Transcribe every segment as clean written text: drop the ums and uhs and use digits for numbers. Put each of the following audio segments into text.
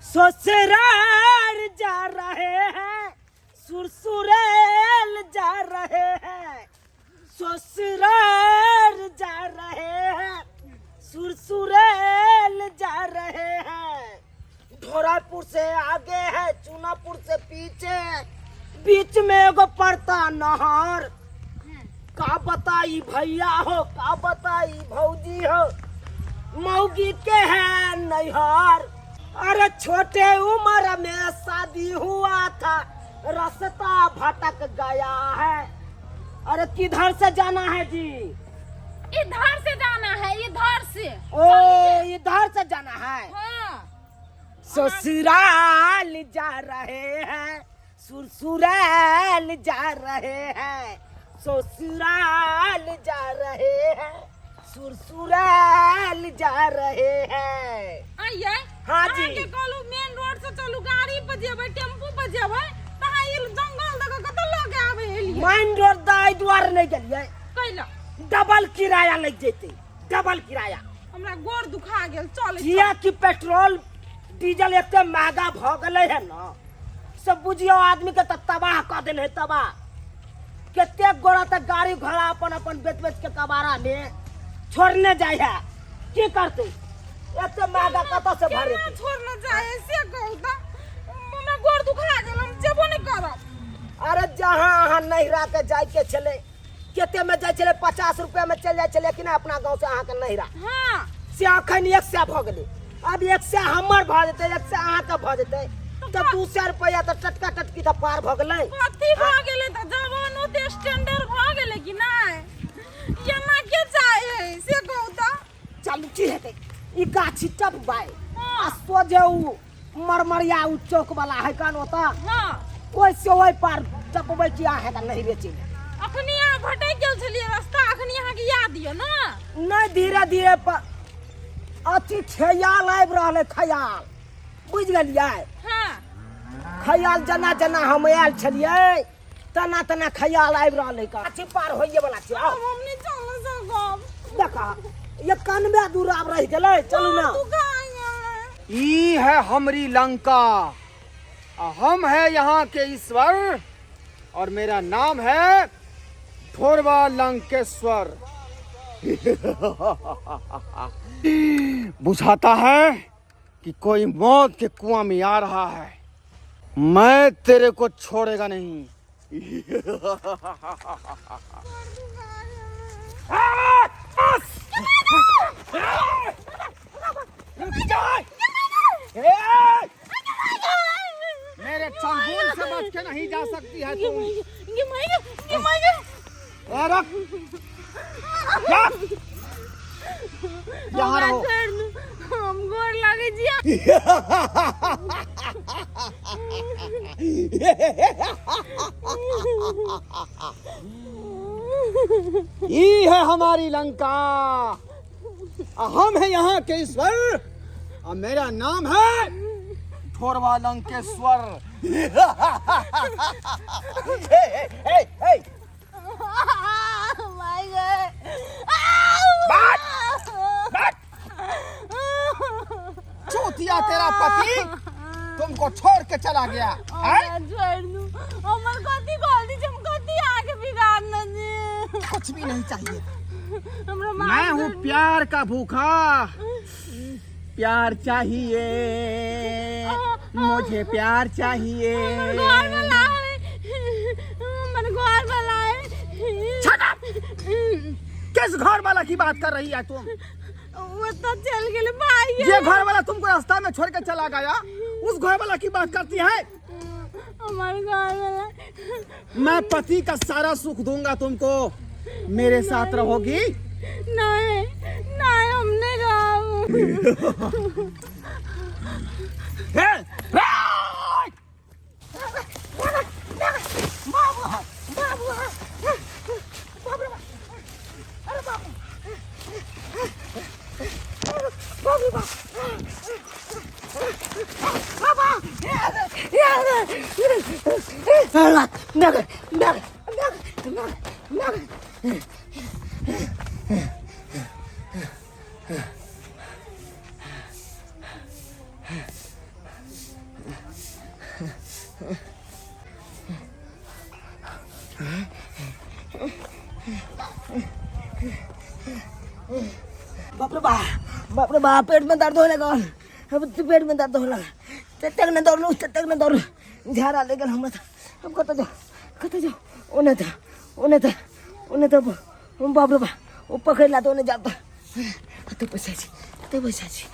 ससुराल जा रहे हैं, सुरसुरेल जा रहे हैं, ससुराल जा रहे हैं, सुरसुरेल जा रहे हैं। ढोरापुर से आगे है, चूनापुर से पीछे है, बीच में एगो पड़ता नहर। का बताई भैया हो, का बताई भौजी हो, मौगी के है नैहर। अरे छोटे उम्र में शादी हुआ था, रास्ता भटक गया है। अरे किधर से जाना है जी? इधर से जाना है, इधर से। ओ इधर से जाना है। हाँ। ससुराल जा रहे हैं, सुरसुराल जा रहे हैं, ससुराल जा रहे हैं, सुरसुराल जा रहे हैं। आइए। हाँ जी। अहाँके कहलहुँ मेन रोड से चलू, गाड़ी पर जेबै, टेम्पू पर जेबै, तऽ अहाँ ई जंगल दऽ कऽ कतऽ लऽ के आबै एलियै? मेन रोड दा एहि दुआरे नहि गेलियै। कैला? डबल किराया लागि जेतै, डबल किराया। हमरा गोर दुखा गेल, चल। किया कि पेट्रोल डीजल एते महगा भऽ गेलै है न, सब बुझियौ आदमी के तऽ तबाह कऽ देने है, तबाह। कतेक गोरा तऽ गाड़ी घोड़ा अपन अपन बेच बेच के कबाड़ा में छोड़ने जाइ है। की करतै, एते महगा कतऽ से केना भरेतै? छोड़ने जाइ है से कहू तऽ। हमरा गोर दुखा गेल, हम जेबो नहि करब। अरे जहाँ अहाँ नैहरा के जाइके छलै, कते में जाइ छलै? 50 रुपया में चलि जाइ छलै कि नहि अपना गाँव से अहाँके नैहरा? हाँ। से अखन 100 भऽ गेलै। अब 100 हमर भऽ जेतै, 100 अहाँके भऽ जेतै, तऽ 200 रुपया तऽ टटका टटकी तऽ पार भऽ गेलै। कथी भऽ गेलै तऽ? जमानो तऽ स्टैंडर्ड भऽ गेलै कि नहि? एना के चाहे से कहू तऽ। चलू, की हेतै, ई गाछी टपबै आ सोझे उ मरमरिया उ चौक वाला है कान ओतऽ। हाँ। ओहि से ओहि पार टपबै कि अहाँके नहिरे चलि। अखनी अहाँ भटकि गेल छलियै रास्ता, अखनी अहाँके याद यऽ ने? नहि, धीरे धीरे अथी खयाल आबि रहल है, खयाल, बुझि गेलियै? हाँ। खयाल जेना जेना हम आयल छलियै तना तना खयाल आबि रहल है। गाछी पार होइए वाला छै, आउ। हम नहि चल सकब। देखा, ये कनबे दूर आब रहि गेलै, चलू ना। ई है हमरी लंका आ हम है यहाँ के ईश्वर और मेरा नाम है ढोरबा लंकेश्वर। बुझाता है कि कोई मौत के कुआं में आ रहा है। मैं तेरे को छोड़ेगा नहीं। मेरे चंगुल से बच के नहीं जा सकती है तुम। ए, रुक। रुक। यहाँ रहो। हम गोर लागै छी। ई है हमारी लंका आ हम है यहाँ के ईश्वर और मेरा नाम है ढोरवा लंकेश्वर। हे हे हे हे। चूतिया तेरा पति तुमको छोड़ के चला गया है? छोड़ दू। हमर कथी गलती छै? हम कथी आके बिगाड़ने छी? कुछ भी नहीं चाहिए। हमरा मैं हूँ प्यार का भूखा, प्यार चाहिए मुझे, प्यार चाहिए। हमर घर वाला है, हमर घर वाला है। Shut up! किस घर वाला की बात कर रही है तुम? वो तो चल गेल भाई। ये घर वाला तुमको रास्ता में छोड़ के चला गया, उस घर वाला की बात करती है? हमारे घर वाला। मैं पति का सारा सुख दूंगा तुमको, मेरे साथ रहोगी? नहीं नहीं, हम नहीं रहब। हे! बाप रे बाप, बाप रे बाप, पेट में दर्द होने लगा, अब तो पेट में दर्द होने लगा। ततेक ने दौड़लू, ततेक ने दौड़लू, झाड़ा ले गेल हमरा। हम कतऽ जाउ, कतऽ जाउ? ओने तऽ, ओने तऽ, ओने तऽ, बाप रे बाप, ओ पकड़ि ला तऽ ओने जाब तऽ। कतऽ पैसा छी, कतऽ पैसा छी?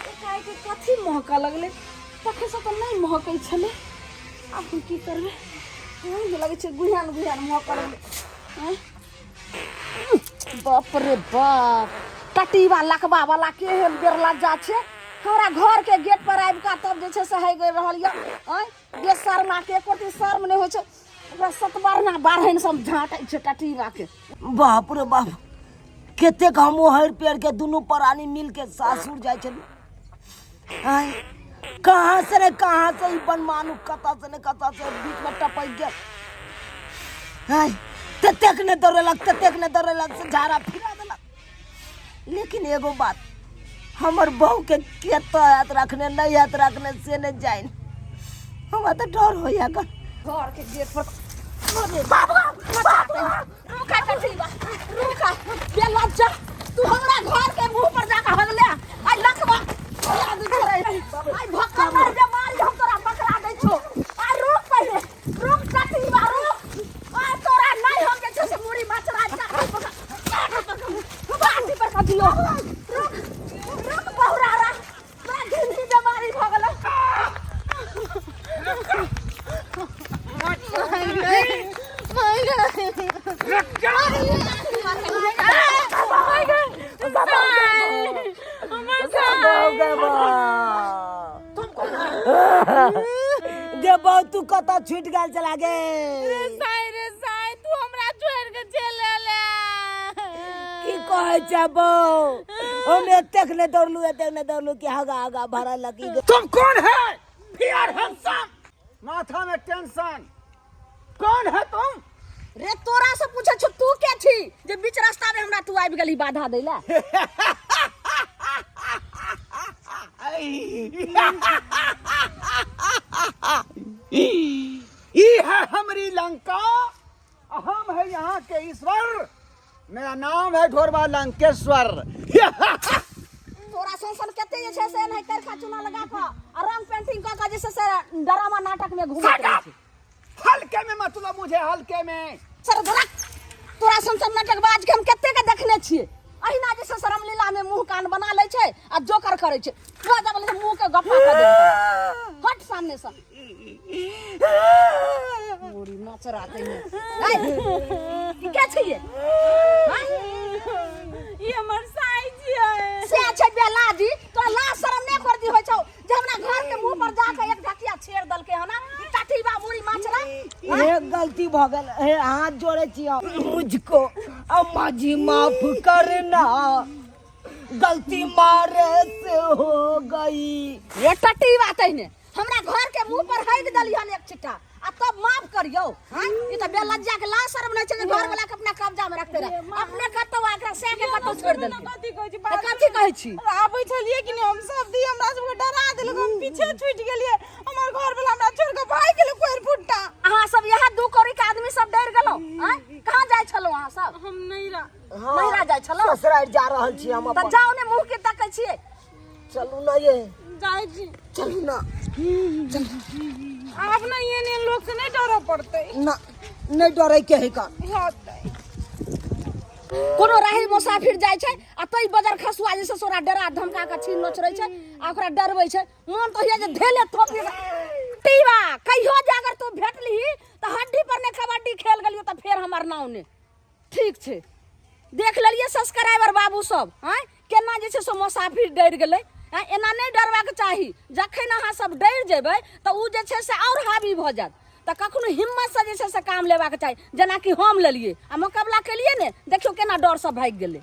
एकाएक कथी महकऽ लगलै? तखनसँ तऽ नहि महकै छलै। आब हम की करबै? लगै छै गुहियान गुहियान महकऽ लगलै। आँय, बाप रे बाप, टटीबा लकबा वाला केहन बेरलज्जा छै! हमरा घर के गेट पर आबि कऽ तब जे छै से हइ गई रहल यऽ। आँय, बेशर्मा के एको रत्ती शर्म नहि होइ छै ओकरा। सतबरना बाढ़नि सब झाँटै छै टटीबा के। बाप रे बाप, कतेक हम ओहर पेड़ के दुनू प्राणी मिल के सासुर जाइ छलहुँ। आँय, कहाँ से ने कहाँ से ई बनमानु, कतऽ से ने कतऽ से बीच में टपकि गेल। आँय, ततेक ने दौड़ेलक, ततेक ने दौड़ेलक से झाड़ा फिरा देलक। लेकिन एगो बात, हमर बहू के केतऽ हैत रखने, नहि हैत रखने, से नहि जानि। हमरा तऽ डर होइया गन। घर के गेट पर, अरे बाप, बाप, रुका टटीबा, रुका बेलज्जा। तू हमरा घर के मुंह पर जाके हगले। आई लखवा याद करे, आई भक्कम मार दे मारी, हम तोरा पकड़ा दै छो। आ रुक, पहिले रुक टटीबा, रुक। आ तोरा नहीं हम जे छै से मुड़ी मचरा काटी पर, काटी पर, बाटी पर का दियो। रुक, रुक बहुरा रा, तोरा घिन्नी बीमारी भ गेलो। गे बहू, तू कतऽ छूटि गेल चला गे? साई रे साई, तू हमरा छोड़ के चल एले। की कहै छै बहू, हम एतेक ने दौड़लू, एतेक ने दौड़लू कि हगा हगा भरऽ लगी गे। तुम कौन है? फियर हैंडसम, माथा में टेंशन, कौन है तुम? रे, तोरा से पूछे छौ, तू के छी जे बीच रास्ता में हमरा तू आबि गेली बाधा दै ला? ई है हमारी लंका, हम है यहाँ के ईश्वर, मेरा नाम है ढोरबा लंकेश्वर। तोरा सन सन कते जे छै से एनाहि करखा चूना लगा कऽ आ रंग पेंटिंग कऽ कऽ जे छै से ड्रामा नाटक में घूमैत Shut रहै up! छै। हल्के में मतलब मुझे हल्के में। सर धरा, तोरा सन सन नाटकबाज के हम कते के देखने छियै। अहिना जे छै से रामलीला में मुंह कान बना लै छै आ जोकर करै छै। तोरा जब बोलै छै, मुंह के गप्पा कऽ देबै। हट सामने से, मुड़ी मचरा कहिने। ऐ, ई के छै ये? हाँ? ई हमर साई जी है। से छै बेला जी, तोरा लाज शरम नहि कर दी होइ छौ जे हमरा घर के मुंह पर जाके एक ढकिया छेड़ देलकै हन ई टाटीबा मुड़ी माछरा? हे, गलती भऽ गेल। हे, हाथ जोड़े छी हम। मुझको अम्मा जी माफ करना, गलती मारे से हो गई। ये टटीबा, तहिने हमरा घर के मुंह पर हगि देलिहन एक छिट्टा आ तब माफ करियौ? हाँ, ई तऽ बेलज्जा के लाज शरम नहि छै जे घर वाला के अपना कब्जा में रखते रहे। अपने कतौ आ एकरा सै के कतौ छोड़ि देलकै। कथी कहै छी? तऽ कथी कहै छी? आबै छलियै कि नहि हम सब दी, हमरा सबके डरा देलक, हम पीछे छूटि गेलियै। हमर घर वाला हमरा छोड़ के भागि गेलै कोरि फुट्टा। अहाँ सब इएह दू कौड़ी के आदमी सब डरि गेलहुँ? आँय, कहाँ जाइ छलहुँ अहाँ सब? हम नैरा। नैहरा जाइ छलहुँ? ससुराल जा रहल छी हम तऽ अपन। जाउ ने, मुँह के तकै छियै? चलू ना ये। जाइ छी। चलू ना। आब ने एहन एहन लोक से नहि डरऽ पड़तै। ना, नहि डरे के है का? होतै। कोनो राही मुसाफिर जाइ छै आ तै बजर खसुआ जे छै से ओकरा डरा धमका के छीन नोचरै छै आ ओकरा डरबै छै। मन तऽ होइया जे धेले थोपी टीवा। कहियो जे अगर तू भेटलिही तऽ हड्डी पर ने कबड्डी खेल गेलियो तऽ फेर हमर नाव ने ठीक छै। देख लेलियै सब्सक्राइबर बाबू सब, आँय, केना जे छै से मुसाफिर डरि गेलै? आँय, एना नहि डरबाक चाही। जखन अहाँ सब डरि जेबै तऽ ओ जे छै से आओर हावी भऽ जायत। तऽ कखनो हिम्मतसँ जे छै से काम लेबाक चाही, जेनाकि हम लेलियै आ मोकाबला केलियै ने। देखियौ केना डरसँ भागि गेलै।